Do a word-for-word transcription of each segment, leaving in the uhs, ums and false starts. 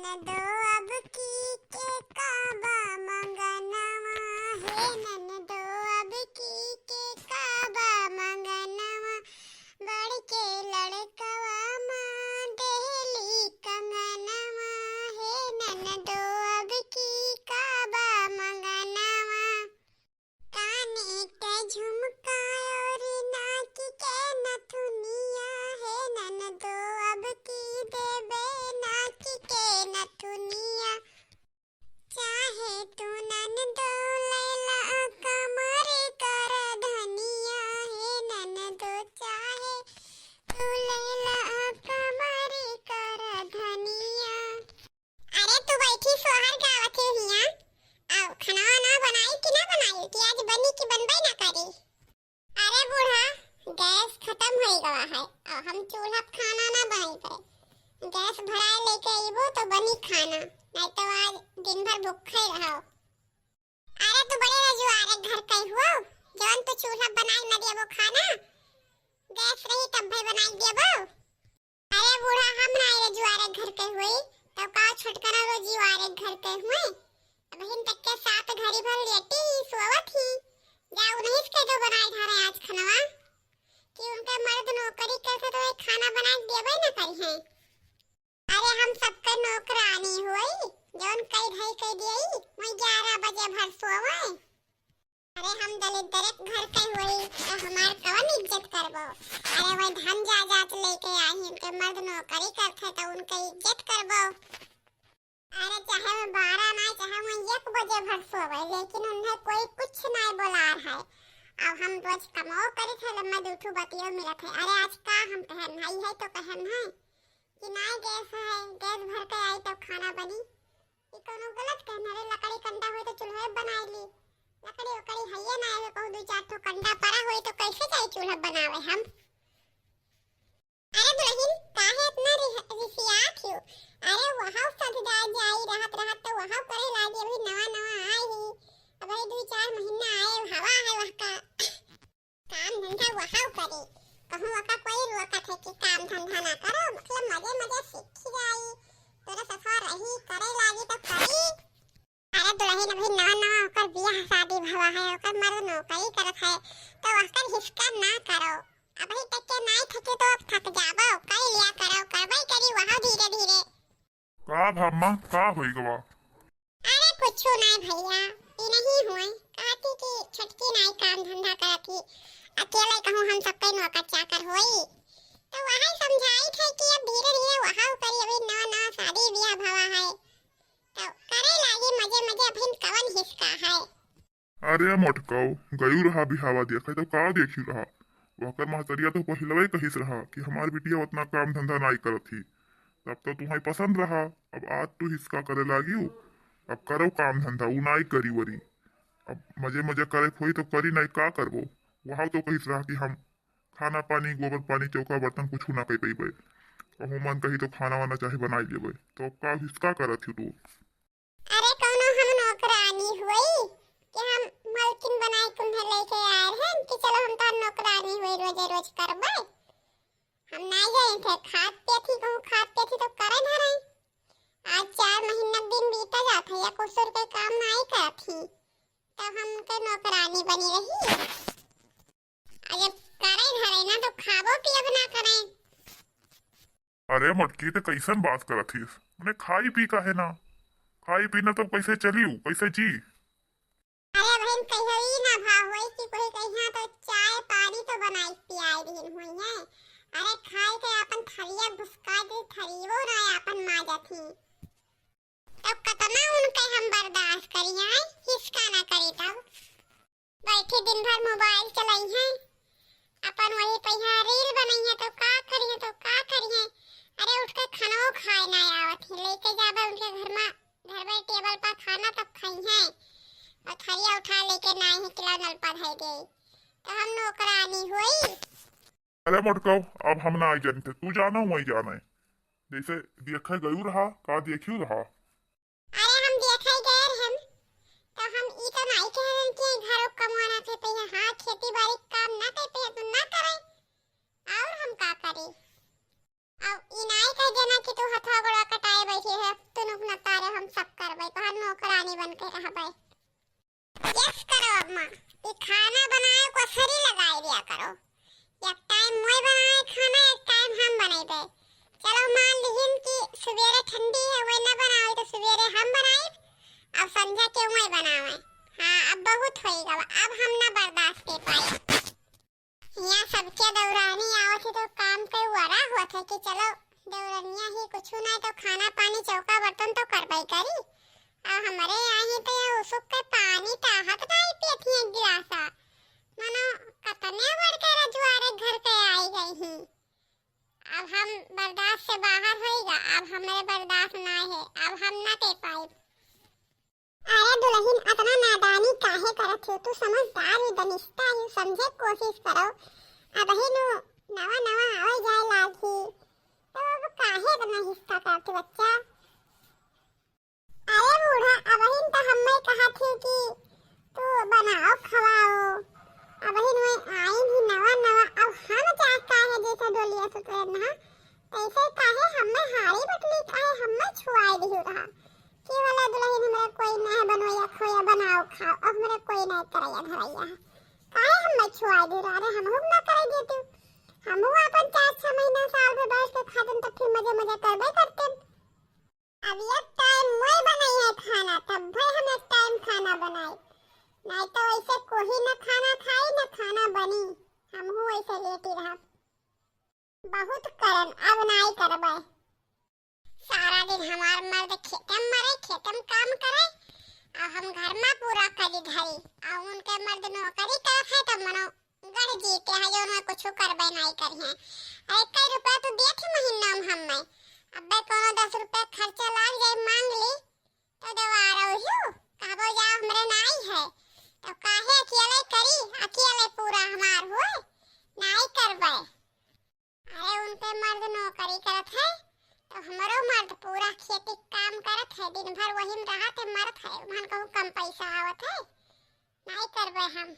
दो अब की के काबा मंगनवा, हे ननदो अब की के काबा मंगनवा, बड़ के लड़कवा माँ देहली कंगनवा, हे ननदो अब की काबा मंगनवा। काने के झुमका और नाक के नथुनिया, हे ननदो अब की देबे नाक के नथुनिया। चाहे तू ननदो लैला कमर कर धनिया, हे ननदो चाहे तू लैला कमर कर धनिया। अरे तू बैठी सोहर गावत है हिया। आओ, खाना वाना बनाई कि ना बनाई? कि आज बनी कि बनबे ना करी? अरे बूढ़ा, गैस खत्म हो गवा है। अब हम चूल्हा पे खाना ना बनाई पे। गैस भराए लेके अइबो तो बनी खाना, नहीं तो आज दिन भर भूखे रहो। अरे तू बड़े रजुआरे घर के हुओ, जौन तू चूल्हा बनाए न देबो खाना, गैस रही तब भी बनाए देबो। अरे बूढ़ा, हम ना रजुआरे घर के हुई, तब का छोटकना रजुआरे घर के हुए? अबहिन तक के सात घड़ी भर लेटी ही सोवत ही। जा उन्हीं से कह दो बनाए धारे आज खनवा, कि उनके मर्द नौकरी करते तो एक खाना बनाए देबे न करी है। अरे हम सबके नौकरानी हुई, जौन कई ढाई कई दियई, वही ग्यारह बजे भर सोवे। अरे हम दलिद्दरे घर के हुई, तो हमार कवन इज्जत करबो? अरे वही धन जायदाद लेके आई, उनके मर्द नौकरी करते तो उनके इज्जत करबो। अरे चाहे वो बारह ना, चाहे वो एक बजे भर सोवे, लेकिन उन्हें कोई कुछ नहीं बोला है। अब हम रोज कमाओ करी थे, लम्मा दू ठो बतियो मिलत है। अरे आज का हम कहन है, है तो कहन है कि ना गैस है, गैस भर के आई तब खाना बनी। ये कोनो गलत कहना रे, लकड़ी कंडा होई तो चूल्हे बनाई ली। लकड़ी उकड़ी हइये ना आवे, कहूँ दू चार ठो कंडा पड़ा होई तो कैसे जाई चूल्हा बनावे हम? अरे दुलहिन, काहे इतना रिह-, रिसियात हियो? अरे वहाँ सधदार जाई रहत रहत तो वहाँ करे लागी, अभी नवा नवा आई ही, अबही दू चार महीना आए हवा है वहाँ का। काम धंधा वहाव करी। कहूँ ओका कोई रोकत है कि काम धंधा ना करो, मतलब मजे मजे सीखी जाई। तोरे ससुर रही, करे लागी तो करी। अरे दुलहिन, अभी नवा नवा ओकर बियाह शादी भवा है, ओकर मर्द नौकरी करत है, तो ओकर हिसका ना करो। अबही तक के नाई थके तो अब थक जाबो, कई लिया करो, करबे करी वहाव धीरे धीरे। का भामा, का होई गवा? अरे कुछु नाय भैया, ई नहीं हुए। कहती कि छोटकी नाई काम धंधा करती, अकेले कहूँ हम सबके नौकर चाकर होई। तो वही समझाई थे कि अब धीरे धीरे वहाव करी, अभी नवा नवा शादी ब्याह भवा है, तो करे लागी मजे मजे, अभिन कवन हिसका है। अरे मोटकऊ, गयू रहा बिहावा देखे तो का देखी रहा? वहकर महतरिया तो पहिलवे कहिस रहा कि हमार बिटिया उतना काम धंधा नाई करत ही, तब तो तुम्हें पसंद रहा। अब आज तू हिसका करे लागियो, अब करो काम धंधा, उ नाई करी वरी। अब मजे मजे करे होई तो करी, नाई का करबो? वहाव तो कहिस रहा कि हम खाना पानी, गोबर पानी, चौका बर्तन कुछ ना कर पैबे। कहूँ मन कही तो खाना वाना चाहे बनाई लेबे, तो अब का हिसका करत ही तू? अरे कौनो हम नौकरानी हुई कि हम मलकिन बनाए तुम्हें लेके आए हैं कि चलो हम तो नौकरानी हुई, रोजे रोज करबे? हम नाई जाए थे, खात पियत ही, कहूँ खात पियत ही तो करे धरे। आज चार महीना दिन बीता जात है, या कुछ रुपये काम नाई करत ही, तो हमके नौकरानी बनी रही। अरे करे धरे ना तो खाबो पियब ना करे। अरे मोटकी, ते कैसन बात करत हिस? मने खाई पी काहे ना? खाई पी ना तो कैसे चली उ, कैसे जी? अरे बहन, कहियो ई ना भा होई कि कोई कहिया तो चाय पानी तो बनाई पियाई दिहिन होई है। अरे खाई के अपन थरिया घुसका दे, थरियो ना अपन माजत ही। तब कतना उनके हम बर्दाश्त करी, आए हिसका ना करी तब। बैठी दिन भर मोबाइल चलाई हैं, अपन वही पे यहाँ रील बनाई है, तो का करी है, तो का करी है। अरे उठ के खानो खाए ना आवत है, लेके जाबे उनके घर में, घर में टेबल पर खाना तब खाई हैं, और थरिया उठा लेके ना ही किला नल पर धई दे, तो हम नौकरानी हुई। अरे मोटकऊ, अब हम ना आई जानते, तू जाना वही जाना है। जैसे देखे गयू रहा, का देखियो रहा। अरे हम देखे गए रहन, तो हम ई तो नाई कह रहन कि घरों कमवाना थे पे, हाँ खेती बाड़ी काम ना कर पे, तू ना करे, और हम का करी? अब ई नाई कह देना कि तू हथवा गोड़वा कटाए बैठे है, तू नुक ई खाना बनाए को असरी लगाए दिया करो। एक टाइम मोय बनाए खाना, एक टाइम हम बनइबे। चलो मान लिहिन कि सुबेरे ठंडी है, वही न बनावे तो सुबेरे हम बनाइब, अब संझा के मोय बनावे। हाँ, अब बहुत होई गवा, अब हम न बर्दाश्त कर पाए। यहाँ सबके दौरानी आवत है तो काम के वरा होत है कि चलो दौरनिया ही कुछ नहीं तो खाना पानी चौका बर्तन तो करबे करी। आ हमरे यहाँ ही तो ये उसुक के पानी ताहत नहीं पियत ही एक गिलासा। मनो कतने बड़ के रजुआरे घर के आई गई ही। अब हम बर्दाश्त से बाहर होइगा, अब हमरे बर्दाश्त ना है, अब हम ना दे पाइब। अरे दुलहिन, अतना नादानी काहे करत हो? तू समझदार ही, दनिस्ता ही, समझे के कोशिश करो। अबही नु नवा नवा आवे जाए लागी, तो अब काहे इतना हिस्सा करत हो बच्चा? अरे बूढ़ा, अबहिन तो हम्मे कहत ही कि तू बनाओ खवाओ, अबहिन वे आई भी नवा नवा, अब हम चाह काहे जैसे डोलिया सुतरे ना, तैसे काहे हम्मे हारी बटली काहे हम्मे छुआई दिहु रहा। कि वाला दुलहिन हमरे कोई ना है बनवैया खोया बनाओ खाओ, अब हमरे कोई ना करैया धरैया है। काहे हम्मे छुआई दिहु रहा? अरे हमहू ना करे देती, हमहू अपन चार छह महीना साल भर बैठ के खातन तो फिर मजे मजे करबे करते। अब एक टाइम मोय बनाई है खाना, तब भाई हम एक टाइम खाना बनाई, नहीं तो ऐसे कोई न खाना खाई न खाना बनी, हमहू ऐसे लेटी रहब। बहुत करन, अब नाई करबे। सारा दिन हमार मर्द खेते में मरे, खेते में काम करे, और हम घर में पूरा करी धरी, और उनके मर्द नौकरी करत है, तब मनो गढ़ जीते हैं, जो उनमें कुछ करबे नाई करिए। अरे कई रुपया तो दिए थे महीना में हमें, अबे कोनो दस रुपया खर्चा लाग जाए मांग ली, तो देवा रहो, कहबो जा हमरे नाई है, तो काहे अकेले करी, अकेले पूरा हमार होए, नाई करबे। अरे उनके मर्द नौकरी करत है, तो हमरो मर्द पूरा खेती काम करत है, दिन भर वही में रहत है, मरत है, उन्हन कहूँ कम पैसा आवत है, नाई करबे हम।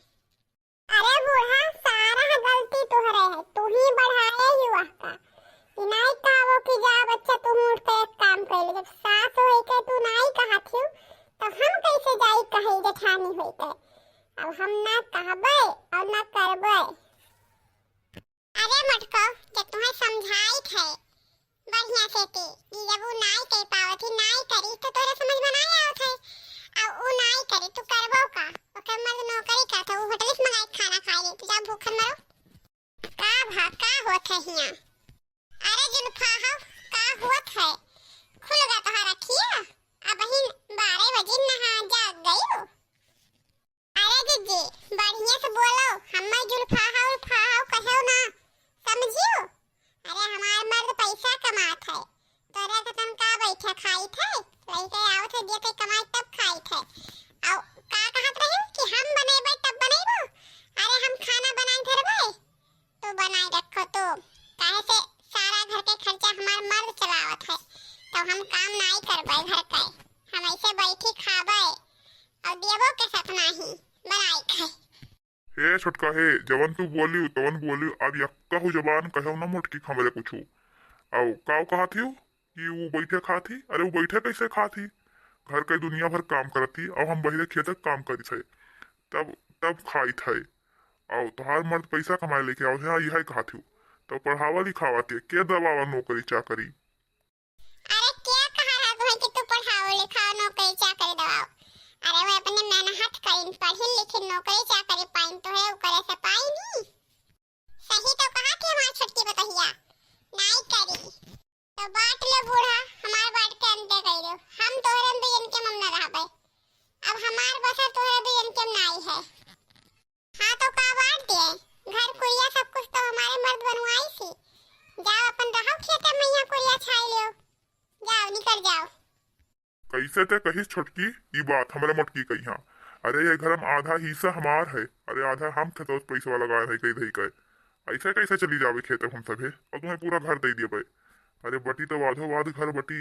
अरे बूढ़ा, सारा गलती तोहरे है, तू ही बढ़ाए ही वह का। ई नाई कहबो कि जा बच्चा तू उठ के एक काम कर ले, जब सास होई के तू नाई कहत हियो, तो हम कैसे जाई कहे जेठानी होई के? अब हम ना कहबे और ना करबे। अरे मटको, जब तुम्हें समझाइत है बढ़िया से ती, कि जब वो नाई कह पावत ही, नाई करी, तो तोरे समझ में नाई आवत है। अब वो नाई करी, तू करबो का? ओकर मर्द नौकरी करत है, वो होटल से मंगाई खाना खाई ले, तू जा भूखन मरो। का भा, का होत है हियां? अरे जुल्फा हो, का होत है? खुल गा तोहार अखिया? अबहिन बारह बजे नहा जाग गई हो। अरे दीदी, बढ़िया से बोलो, हम्मे जुल्फा हो, उल्फा हो कहो ना, समझियो? अरे हमार मर्द पैसा कमात है, तोरे के तनका बैठे खाई थे, लइके आवत है, दिए के कमाई तब खाई थे। और का कहत रही कि हम बनेबे तब बनेबो? अरे हम खाना बनाए धरबे, तू बनाए रखो तू, काहे से सारा घर के खर्चा हमार मर्द चलावत है, तो हम काम नाई करबे घर के, हम ऐसे बैठी खाबे और देवो के साथ नाही बनाई खाई। हे छोटका हे, जवन तू बोलियो तवन बोलियो, अब यक्का हो जबान कहो ना मोटकी हमरे कुछ। आओ काव कहत हियो कि वो बैठे खात ही? अरे वो बैठे कैसे खात ही? घर के दुनिया भर काम करत ही, अब हम बहिरे खेत काम करित है, तब तब खाइत है। आओ तोहार मर्द पैसा कमाए लेके आओ है, यही कहत हियो, तो पढ़ावा लिखावा ते के दबावा नौकरी चाकरी। अरे क्या कहा रहा है कि तू पढ़ाओ लिखाओ नौकरी चाकरी दवाओ? अरे वो अपने मेहनत करिन पढ़िन लिखिन नौकरी चाकरी पाइन तो है, ओकरे से पाई नी। सही तो कहा थी हमार छोटकी बतहिया, नाई करी। तो बांट लो बूढ़ा, हमार बांट के अंते कर दो, हम तोहरे दुइयन के मम न रहबे। अब हमार बसा तोहरे दुइयन के नाई है। हाँ तो का बांट दे, घर कुरिया सब कुछ तो हमारे मर्द बनवाई सी। जाओ अपन रहो खेते में, यहाँ कुरिया छाई लियो, जाओ निकल जाओ। कैसे ते कहिस छोटकी ई बात हमरे मोटकी कहिया? अरे ये घर में आधा हिस्सा हमार है, अरे आधा हम खेतों से पैसा लगाए है कही धई के, ऐसे कैसे चली जावे खेते हम सभे और तुम्हें पूरा घर दे दिए भाई। अरे बटी तो आधो आध घर बटी,